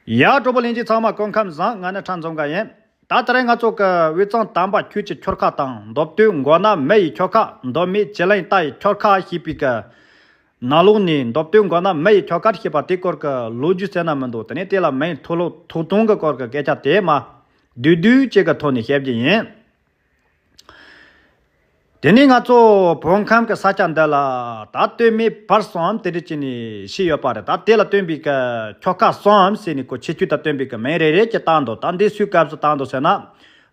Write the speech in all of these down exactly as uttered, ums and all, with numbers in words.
ཡ། གྲོགས་པོ་ལྷན་རྒྱས་ཚང་མ་སྐུ་ཁམས་བཟང་། ང་ནི་ཁྲ་འཛོམས་དགའ་ཡིན། ད་ད་རེས་ང་ཚོ་གི་དབུས་གཙང་དམ་པ་ཆོས་ཀྱི་ཆོལ་ཁ་དང་། མདོ་སྟོད་མགོ་ནག་མི་ཡི་ཆོལ་ཁ། མདོ་སྨད་བྱི་ལིང་རྟ་ཡི་ཆོལ་ཁ་ཞེས་པའི་གི་ནང་ལོགས་ནས། མདོ་སྟོད་མགོ་ནག་མི་ཡི་ཆོལ་ཁ་ཞེས་པ་དེའི་སྐོར་གྱི་ལོ་རྒྱུས་ཟེར་ན་མི་འདུག་དེ་ནས་དེ་ལ་མིང་ཐོགས་ལོ་ཐོགས་དོན་གྱི་སྐོར་གྱི་སྐད་ཆ་དེ་མ་བསྡུས་བསྡུས་ཅིག་གི་ཐོག་ནས་བཤད་རྒྱུ་ཡིན། དེ་ནས་ང་ཚོ་བོད་ཁམས་ཀྱི་ས་ཆ་འདི་ལ་ད་སྟོད་སྨད་བར་གསུམ་དེ་འདྲ་བྱས་ནས་བཤད་ཡོད་པ་རེད། ད་དེ་ལ་བསྟུན་པའི་གི་ཆོལ་ཁ་གསུམ་ཟེར་ནས་ཁོ་ཁྱད་ཆོས་དང་བསྟུན་པའི་གི་མིང་རེ་རེ་ཅིག་བཏགས་འདུག་ད་འདི་སུའི་སྐབས་སུ་བཏགས་འདུག་ཟེར་ན།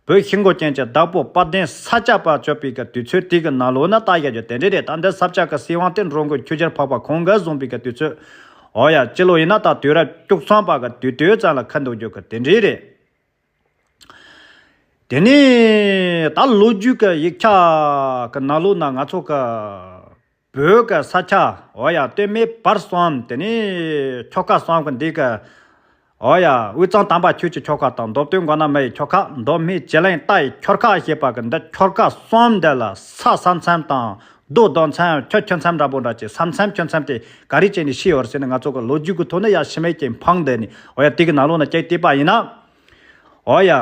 བོད་ཤིང་སྒོ་ཅན་གྱི་བདག་པོ་དཔལ་ལྡན་ས་སྐྱ་པ་བྱོན་པའི་གི་དུས་ཚོད་དེ་གི་ནང་ལོགས་ན་བཏགས་བཞག་རྒྱུ་དེ་འདྲ་རེད། ད་འདི་ས་སྐྱ་གི་སྲིད་དབང་དེ་འགྲོ་མགོན་ཆོས་རྒྱལ་འཕགས་པ་ཁོང་གིས་བཟུང་པའི་གི་དུས་ཚོད། འོ་ཡ། སྤྱི་ལོ་ཡིན་ན་ད་དུས་རབས་བཅུ་གསུམ་པ་གི་དུས་སྟོད་ཙམ་ལ་འཁེལ་འདུག་རྒྱུ་གི་དེ་འདྲ་རེད། དེ་ནས་ད་ལོ་རྒྱུས་ཀྱི་ཡིག་ཆ་གི་ནང་ལོགས་ན་ང་ཚོ་གི་བོད་ཀྱི་ས་ཆ། འོ་ཡ། སྟོད་སྨད་བར་གསུམ། དེ་ནས་ཆོལ་ཁ་གསུམ་གྱི་འདི་གི། འོ་ཡ། དབུས་གཙང་དམ་པ་ཆོས་ཀྱི་ཆོལ་ཁ་དང་། མདོ་སྟོད་མགོ་ནག་མི་ཡི་ཆོལ་ཁ། མདོ་སྨད་བྱི་ལིང་རྟ་ཡི་ཆོལ་ཁ་ཞེས་པ་གི་འདི་ཆོལ་ཁ་གསུམ་འདི་ལ་ས་ས་མཚམས་དང་། རྡོ་རྡོ་མཚམས། ཆུ་ཆུ་མཚམས་འདྲ་པོ་འདྲ་ཅིག་ས་མཚམས་ཆུ་མཚམས་དེ་ག་རེ་བྱས་ནས་ཕྱེ་ཡོད་རེད་ཟེར་ན། ང་ཚོ་གི་ལོ་རྒྱུས་ཀྱི་ཐོག་ནས་ཡ་ཕྱི་མིག་ཅིག་འཕངས་བསྡད་ནས། འོ་ཡ། དེ་གི་ནང་ལོགས་ན་ཅིག་བལྟས་པ་ཡིན་ན། འོ་ཡ།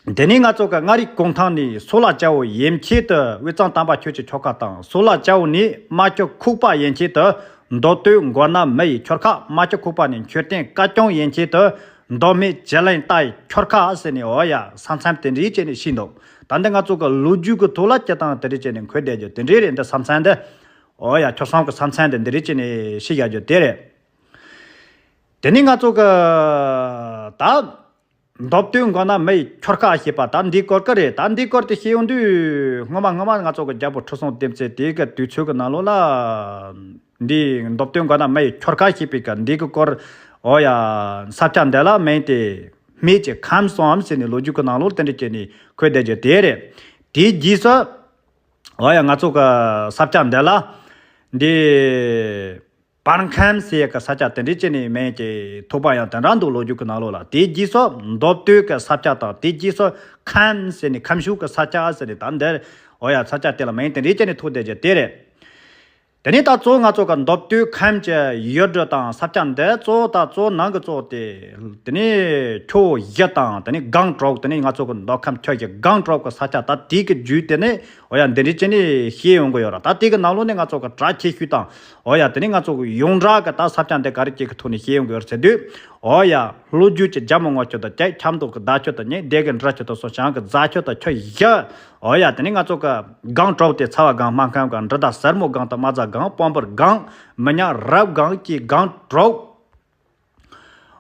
དེ་ནས་ང་ཚོ་གི་མངའ་རིས་གུང་ཐང་ནས་སོག་ལ་རྒྱལ་པོ་ཡན་ཆད་དུ་དབུས་གཙང་དམ་པ་ཆོས་ཀྱི་ཆོལ་ཁ་དང་། སོག་ལ་རྒྱལ་པོ་ནས་རྨ་ཆུ་ཁུག་པ་ཡན་ཆད་དུ་མདོ་སྟོད་མགོ་ནག་མི་ཡི་ཆོལ་ཁ། རྨ་ཆུ་ཁུག་པ་ནས་མཆོད་རྟེན་བཀའ་སྐྱོང་ཡན་ཆད་དུ་མདོ་སྨད་བྱི་ལིང་རྟ་ཡི་ཆོལ་ཁ་ཟེར་ནས། འོ་ཡ། ས་མཚམས་དེ་འདྲའི་བྱས་ནས་ཕྱེ་འདུག་ད་འདི་ང་ཚོ་གི་ལོ་རྒྱུས་ཀྱི་ཐོག་ལ་སྤྱིར་བཏང་དེ་འདྲའི་བྱས་ནས་འཁོད་བསྡད་རྒྱུ་དེ་འདྲའི་རེད། འདི་ས་མཚམས་འདི། འོ་ཡ། ཆོལ་གསུམ་གྱི་ས་མཚམས་འདི་འདི་འདྲའི་བྱས་ནས་ཕྱེ་བཞག་རྒྱུ་དེ་རེད། དེ་ནས་ང་ཚོ་གི་ད་མདོ་སྟོད་མགོ་ནག་མི་ཡི་ཆོལ་ཁ་ཞེས་པ་ད་འདིའི་སྐོར་གི་རེད། ད་འདིའི་སྐོར་དེ་བཤད་ཡོང་དུས། སྔོན་མ་སྔོན་མ་ང་ཚོ་གི་རྒྱལ་པོ་ཁྲི་སྲོང་ལྡེ་བཙན་དེ་གི་དུས་ཚོད་ཀྱི་ནང་ལོགས་ལ། འདི་མདོ་སྟོད་མགོ་ནག་མི་ཡི་ཆོལ་ཁ་ཞེས་པའི་གི་འདི་གི་སྐོར། འོ་ཡ། ས་ཆ་འདི་ལ་མིང་དེ་སྨད་ཀྱི་ཁམས་གསུམ་ཟེར་ནས་ལོ་རྒྱུས་ཀྱི་ནང་ལོགས་དེ་འདྲ་བྱས་ནས་འཁོད་བསྡད་རྒྱུ་དེ་རེད། དེའི་རྗེས་སུ། འོ་ཡ། ང་ཚོ་གི་ས་ཆ་འདི་ལ་འདི་བར་ཁམས་ཟེར་ཡག་གི་ས་ཆ་དེ་འདྲའི་བྱས་ནས་མིང་ཅིག་ཐོགས་པ་ཡང་དེ་འདྲ་འདུག་ལོ་རྒྱུས་ཀྱི་ནང་ལོགས་ལ། དེའི་རྗེས་སུ་མདོ་སྟོད་ཀྱི་ས་ཆ་དང་། དེའི་རྗེས་སུ་ཁམས་ཟེར་ནས་ཁམས་ཕྱོགས་ཀྱི་ས་ཆ་ཟེར་ནས། ད་འདིར། འོ་ཡ། ས་ཆ་དེ་ལ་མིང་དེ་འདྲའི་བྱས་ནས་ཐོགས་བསྡད་རྒྱུ་དེ་རེད། དེ་ནས་ད་གཙོ་བོ་ང་ཚོ་གི་མདོ་སྟོད་ཁམས་ཀྱི་ཡུལ་གྲུ་དང་ས་ཆ་འདི་གཙོ་བོ། ད་གཙོ་བོ་ནང་གི་གཙོ་བོ་དེ། དེ་ནས་ཆུ་བོ་བཞི་དང་། དེ་ནས་སྒང་དྲུག་དེ་ནས་ང་ཚོ་གི་མདོ་ཁམས་ཁྱོན་གྱི་སྒང་དྲུག་གི་ས་ཆ། ད་དེའི་གི་རྒྱུད་དེ་ནས། འོ་ཡ། འདི་འདྲའི་བྱས་ནས་བཤད་ཡོང་གི་ཡོད་ར། ད་དེ་གི་ནང་ལོགས་ནས་ང་ཚོ་གི་གྲ་ཆེ་ཤོས་དང་། འོ་ཡ། དེ་ནས་ང་ཚོ་གི་ཡོངས་གྲགས་ཀྱི་ད་ས་ཆ་འདི་ག་རེ་ཅིག་གི་ཐོག་ནས་བཤད་ཡོང་གི་ཡོད་རེད་ཟེར་དུས། འོ་ཡ། ལྷོ་རྒྱུད་ཀྱི་རྒྱལ་མོ་རྔུལ་ཆུ་དང་བཅས། ཁྱབ་མདོ་གི་ཟླ་ཆུ་དང་གཉིས། སྡེ་དགེ་འབྲི་ཆུ་དང་སོགས། བྱང་གི་རྫ་ཆུ་དང་ཆུ་བཞི། འོ་ཡ། དེ་ནས་ང་ཚོ་གི་སྒང་དྲུག་དེ། ཚ་བ་སྒང་། སྨར་ཁམས་སྒང་། འབྲི་དང་སེར་མོ་སྒང་དང་། རྨ་རྫ་སྒང་། སྤོམ་བུར་སྒང་། མི་ཉག་རབ་སྒང་བཅས་སྒང་དྲུག།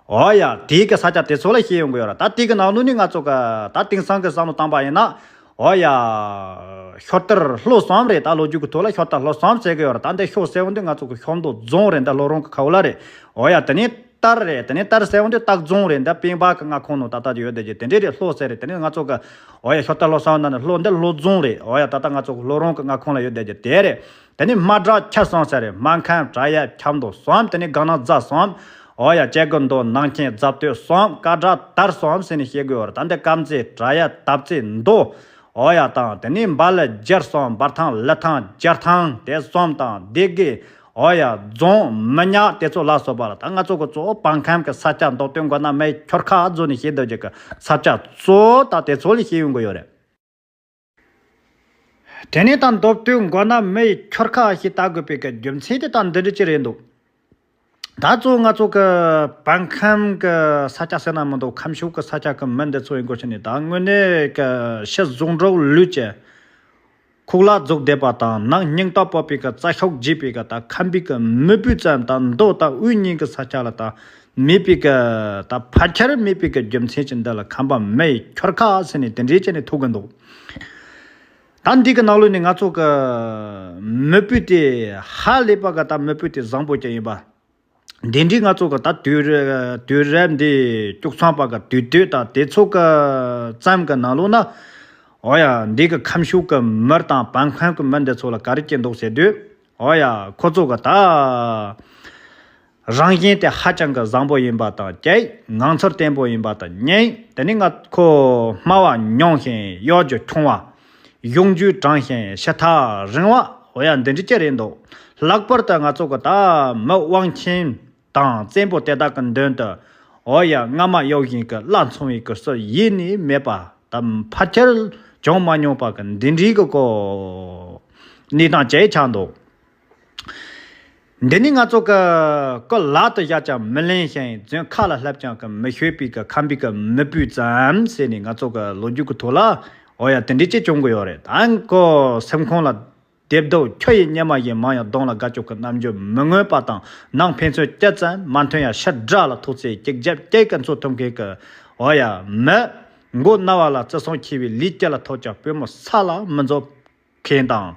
འོ་ཡ། དེའི་གི་ས་ཆ་དེ་ཚོ་ལ་བཤད་ཡོང་གི་ཡོད་ར། ད་དེ་གི་ནང་ལོགས་ནས་ང་ཚོ་གི་ད་དེང་སང་གི་བསམ་བློ་བཏང་པ་ཡིན་ན། འོ་ཡ། ཤོ་རྟར་ལྷོ་གསུམ་རེད། ད་ལོ་རྒྱུས་ཀྱི་ཐོག་ལ་ཤོ་རྟ་ལྷོ་གསུམ་ཟེར་གི་ཡོད་ར། ད་འདི་ཤོ་ཟེར་ཡོང་དུས་ང་ཚོ་གི་ཤོ་མདོ་རྫོང་རེད། འདི་ལྷོ་རོང་གི་ཁ་འོག་ལ་རེད། འོ་ཡ། དེ་ནས་རྟར་རེད། དེ་ནས་རྟར་ཟེར་ཡོང་དུས་སྟག་རྫོང་རེད། འདི་སྤེན་པ་གི་མངའ་ཁོངས་ནང་ད་ལྟ་ཡོད་བསྡད་རྒྱུ་དེ་འདྲ་རེད། ལྷོ་ཟེར་རེད། དེ་ནས་ང་ཚོ་གི། འོ་ཡ། ཤོ་རྟ་ལྷོ་གསུམ་ནང་ནས་ལྷོ། འདི་ལྷོ་རྫོང་རེད། འོ་ཡ། ད་ལྟ་ང་ཚོ་གི་ལྷོ་རོང་གི་མངའ་ཁོངས་ལ་ཡོད་བསྡད་རྒྱུ་དེ་རེད། དེ་ནས་རྨ་བྲག་ཆུ་གསུམ་ཟེར་རེད། སྨར་ཁམས། བྲག་གཡབ། ཁྱབ་མདོ་གསུམ། དེ་ནས་སྒང་ནག་རྫ་གསུམ། འོ་ཡ། སྐྱེ་རྒུ་མདོ། ནང་ཆེན། རྫ་སྟོད་གསུམ། ཀ་བྲག་དར་གསུམ་ཟེར་ནས་བཤད་གི་ཡོད་རེད། ད་འདི་དཀར་མཛེས། བྲག་གཡབ། དར་རྩེ། མདོ། འོ་ཡ། དང་དེ་ནས་འབའ་ལི་རྒྱུད་གསུམ། འབར་ཐང་། ལི་ཐང་། རྒྱལ་ཐང་དེ་གསུམ་དང་། སྡེ་དགེ། འོ་ཡ། རྫོང་། མི་ཉག་དེ་ཚོ་ལ་སོགས་པ་ལ། ད་ང་ཚོ་གི་གཙོ་བོ་བར་ཁམས་ཀྱི་ས་ཆ། མདོ་སྟོད་མགོ་ནག་མི་ཡི་ཆོལ་ཁ་བཟོ་ནས་བཤད་སྡོད་རྒྱུ་གི་ས་ཆ་གཙོ་བོ་ད་དེ་ཚོ་ལ་བཤད་ཡོང་གི་ཡོད་རེད། དེ་ནས་ད་མདོ་སྟོད་མགོ་ནག་མི་ཡི་ཆོལ་ཁ་ཞེས་བཏགས་དགོས་པའི་གི་རྒྱུ་མཚན་དེ་ད་འདི་འདྲ་ཅིག་རེད་འདུག་ད་གཙོ་བོ་ང་ཚོ་གི་བར་ཁམས་ཀྱི་ས་ཆ་ཟེར་ན་མི་འདུག་ཁམས་ཕྱོགས་ཀྱི་ས་ཆ་གི་མི་འདི་ཚོ་ཡིན་དགོས་ཕྱིར་ནས། ད་དངོས་གནས་ཀྱི་ཕྱི་གཟུགས་འགྲོ་ལུས་ཀྱི་ཁོག་ལ་རྫོགས་བསྡད་པ་དང་། ནང་སྙིང་སྟོབས་བོར་བའི་གི་རྩ་ཤོག་རྒྱས་པའི་གི་ད་ཁམས་པའི་གི་མི་བུ་ཙམ་དང་མདོ་དང་དབུས་གཉིས་ཀྱི་ས་ཆ་ལ་ད་མེད་པའི་གི། ད་ཕལ་ཆེར་མེད་པའི་གི་རྒྱུ་མཚན་ཅིག་འདི་ལ་ཁམས་པ་མི་ཡི་ཆོལ་ཁ་ཟེར་ནས་དེ་འདྲའི་བྱས་ནས་ཐོགས་གི་འདུག་ད་འདི་གི་ནང་ལོགས་ནས་ང་ཚོ་གི་མི་བུ་དེ་ཧ་ལས་པ་གི་ད་མི་བུ་དེ་བཟང་པོ་ཅིག་ཡིན་པ། འདི་འདྲའི་ང་ཚོ་གི་ད་དུས་རབས་དུས་རབས་འདི་བཅུ་གསུམ་པ་གི་དུས་སྟོད་ད་དེ་ཚོ་གི་ཙམ་གི་ནང་ལོགས་ན། འོ་ཡ། འདི་གི་ཁམས་ཕྱོགས་གི་མི་དང་བར་ཁམས་གི་མི་འདི་ཚོ་ལ་ག་རེ་བྱས་འདུག་ཟེར་དུས། འོ་ཡ། ཁོ་ཚོ་གི་ད་རང་བཞིན་དེ་ཧ་ཅང་གི་བཟང་པོ་ཡིན་པ་དང་གཅིག་ངང་ཚུལ་བརྟན་པོ་ཡིན་པ་དང་གཉིས། དེ་ནས་ང་ཁོ་སྨྲ་བ་ཉུང་ཞིང་གཡོ་སྒྱུ་ཆུང་བ། གཞུང་རྒྱུས་དྲང་ཞིང་ཕྱི་ཐག་རིང་བ། འོ་ཡ། འདི་འདྲ་ཅིག་རེད་འདུག་ལྷག་པར་དུ་ང་ཚོ་གི་ད་མི་དབང་ཆེན་དང་བཙན་པོ་དེ་དག་གི་མདུན་དུ། འོ་ཡ་རྔ་མ་གཡོ་བཞིན་གི་བླ་མཚུངས་པའི་གི་སྲོལ་ཡེ་ནས་མེད་པ་དང་ཕལ་ཆེར་བྱུང་མ་མྱོང་པ་གི་འདི་འདྲའི་གི་གོ་གནས་སྟངས་ཅིག་ཆགས་འདུག་འདི་ནི་ང་ཚོ་གི་གོ་ལག་ཏུ་བཞག་ཀྱང་མི་ལེན་ཞིང་རྫུན་ཁ་ལ་ལྷབ་ཀྱང་གི་མི་ཤོད་པའི་གི་ཁམས་པའི་གི་མི་སྤུས་ཙམ་ཟེར་ནས་ང་ཚོ་གི་ལོ་རྒྱུས་ཀྱི་ཐོག་ལ་འོ་ཡ་དེ་འདྲའི་ཅིག་བྱུང་གི་ཡོད་རེད། ད་ཁོ་སེམས་ཁོང་ལ་དེབ་རྡོ་ཁྱོ་ཡི་སྙེ་མ་ཡིན་མང་ཡང་གདོང་ལ་དགའ་སྐྱོ་གི་རྣམ་འགྱུར་མི་མངོན་པ་དང་ནང་ཕན་ཚུན་སྐྱིད་ཙམ་མ་མཐུན་ཡང་ཕྱི་དགྲ་ལ་ཐུག་ཚེ་གཅིག་རྒྱབ་གཅིག་གི་འཚོ་ཐུབ་མཁན་གི་འོ་ཡ་མི། མགོ་ན་བ་ལ་བརྩི་སྲུང་ཆེ་བའི་ལུས་སྐྱེ་ལ་ཐོགས་ཀྱང་པུས་མོ་ས་ལ་མི་འཛུགས་མཁན་དང་།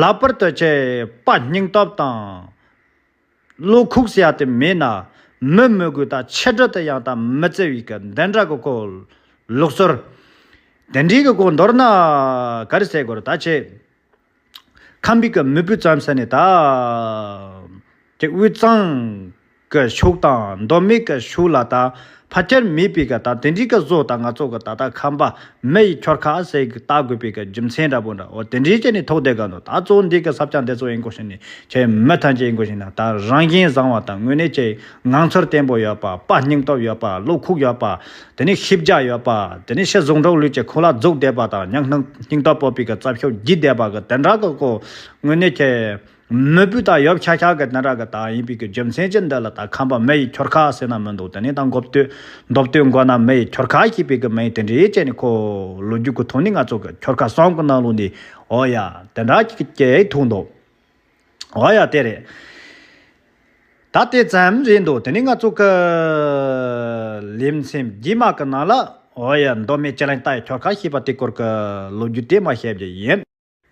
ལྷག་པར་དུ་ཆེ་དཔའ་སྙིང་སྟོབས་དང་། བློ་ཁུག་ཟེར་ཡ་དེ་མེད་ན་མི་མི་དགོས་ད་ཕྱི་དགྲ་དེ་ཡང་ད་མི་བརྩི་བའི་གི་འདི་འདྲ་གི་གོ་ལུགས་སྲོལ། དེ་འདྲའི་གི་གོ་མདོར་ན་ག་རེ་ཟེར་དགོས་རེད་ད་ཆེ། ཁམས་པའི་གི་མི་བུ་ཙམ་ཟེར་ནས་ད། དེ་དབུས་གཙང་གི་ཕྱོགས་དང་མདོ་སྨད་ཀྱི་ཕྱོགས་ལ་ད་ཕལ་ཆེར་མེད་པའི་གི་ད་དེ་འདྲའི་གི་བཟོ་ད་ང་ཚོ་གི་ད་ལྟ་ཁམས་པ་མི་ཡི་ཁྱོ་ཁ་ཟེར་གི་ལྟ་དགོས་པའི་གི་རྒྱུ་མཚན་འདྲ་པོ་འདྲ་འོ་དེ་འདྲའི་ཅན་ནས་ཐོག་བསྡད་ག་འདུག་ད་གཙོ་བོ་འདི་གི་ས་ཆ་འདི་ཚོ་ཡིན་གོ་ཤེས་ནས་ཁྱེད་མི་ཐམས་ཅད་ཡིན་གོ་ཤེས་ན་ད་རང་བཞིན་བཟང་བ་དང་དངོས་གནས་ཀྱི་ངང་ཚུལ་བརྟན་པོ་ཡོད་པ་དཔའ་སྙིང་སྟོབས་ཡོད་པ་བློ་ཁུག་ཡོད་པ། དེ་ནས་ཤེས་བྱ་ཡོད་པ། དེ་ནས་ཤེས་བཟུང་འགྲོ་ལུས་ཀྱི་ཁོ་ལ་རྫོགས་བསྡད་པ་དང་སྙིང་སྙིང་སྟོབས་སྤོབས་པའི་གི་རྩ་ཤོག་བརྒྱུད་བསྡད་པ་གི་དེ་འདྲ་གི་གོ་དངོས་གནས་ཀྱི་མི་བུ་དང་ཡོབ་ཤ་ཤ་གི་དེ་འདྲ་གི་ད་ཡིན་པའི་གི་རྒྱུ་མཚན་ཅི་འདི་ལ་ད་ཁམས་པ་མི་ཡི་ཁྱོ་ཁ་ཟེར་ན་མི་འདུག་དེ་ནས་ད་མགོ་བསྟོད་མདོ་བསྟོད་མགོ་ན་མི་ཡི་ཁྱོ་ཁ་ཞེས་པའི་གི་མི་ཡི་དེ་འདྲའི་ཅན་ནི་ཁོ་ལོ་རྒྱུས་གི་ཐོག་ནས་ང་ཚོ་གི་ཁྱོ་ཁ་གསུམ་གི་ནང་ལོགས་ནས་འོ་ཡ་དེ་འདྲ་ཅིག་ཀྱེ་ཐུག་འདུག་འོ་ཡ་དེ་རེད། ད་དེ་ཙམ་རེད་འདུག་དེ་ནས་ང་ཚོ་གི་ལེ་ཚན་རྗེས་མ་གི་ནང་ལ་འོ་ཡ་མདོ་སྨད་སྤྱི་གླིང་རྟ་ཡི་ཁྱོ་ཁ་ཞེས་པ་དེ་སྐོར་གི་ལོ་རྒྱུས་དེ་མ་བཤད་རྒྱུ་ཡིན།